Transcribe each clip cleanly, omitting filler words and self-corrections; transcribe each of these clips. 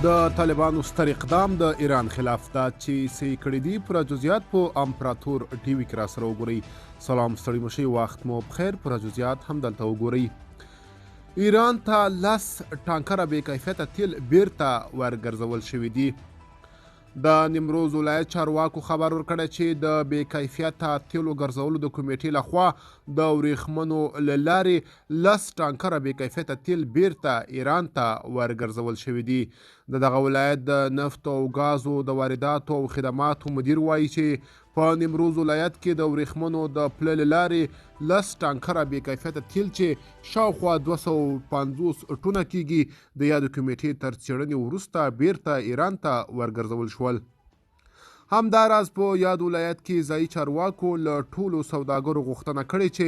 د طالبانو ستر اقدام د ایران خلاف دا چې څه یې کړي دي، پوره جزئیات په امپراتور ټي وي کې راسره وګورئ. سلام، ستړي مشئ، وخت مو پخیر. پوره جزئیات همدلته وګورئ. ایران ته 10 ټانکره بې کیفیته تیل بیرته ورګرځول شوي دي. د نیمروز ولایت چارواکو خبر ورکړی چې د بې کیفیته تیلو ګرځولو د کمیټې لخوا د وریښمنو له لارې 10 ټانکره بې کیفیته تیل بیرته ایران ته ورګرځول شوي دي. د دغه ولایت د نفتو او ګازو د وارداتو او خدماتو مدیر وایي چې په نیمروز ولایت کې د وریښمنو د پله له لارې 10 ټانکره بې کیفیته تیل چې شاوخوا 250 ټنه کیږي، د یادې کمیټې تر څېړنې وروسته بیرته ایران ته ورګرځول شول. همداراز په یاد ولایت کې ځایي چارواکو له ټولو سوداګرو غوښتنه کړې چې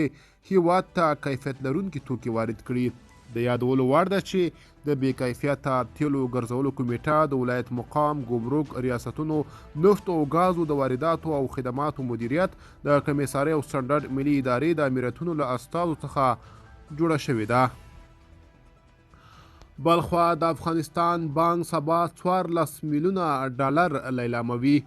هیواد ته کیفیت لرونکي توکي وارد کړي. د یادولو وړ ده چې د بې کیفیته تیلو ګرځولو کمیټه د ولایت مقام، ګمرک ریاستونو، نفتو او ګازو د وارداتو او خدماتو مدیریت، د کمیسارۍ او سټنډرډ ملي ادارې د امیرتونو له استازو څخه جوړه شوې ده. بلخوا د افغانستان بانک سبا 14 میلیونه ډالر لیلاموي.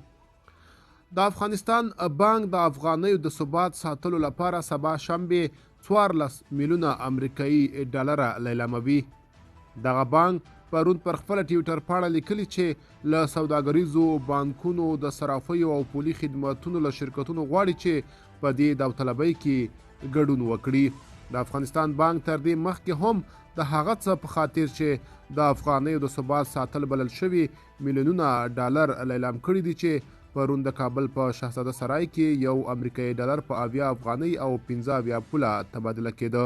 د افغانستان بانک د افغانیو د ثبات ساتلو لپاره سبا شنبه 14 میلیونه امریکایي ډالره لیلاموي. دغه بانک پرون پر خپله ټویټر پاڼه لیکلي چې له سوداګریزو بانکونو، د صرافیو او پولي خدمتونو له شرکتونو غواړي چې په دې داوطلبۍ کې ګډون وکړي. د افغانستان بانک تر دې مخکې هم د هغه څه په خاطر چې د افغانیو د ثبات ساتل بلل شوي، میلیونونه ډالر لیلام کړي دي چې پرون د کابل په شهزاده سرای کې یو امریکایي ډالر په 70 افغانۍ او 75 پوله تبادله کېده.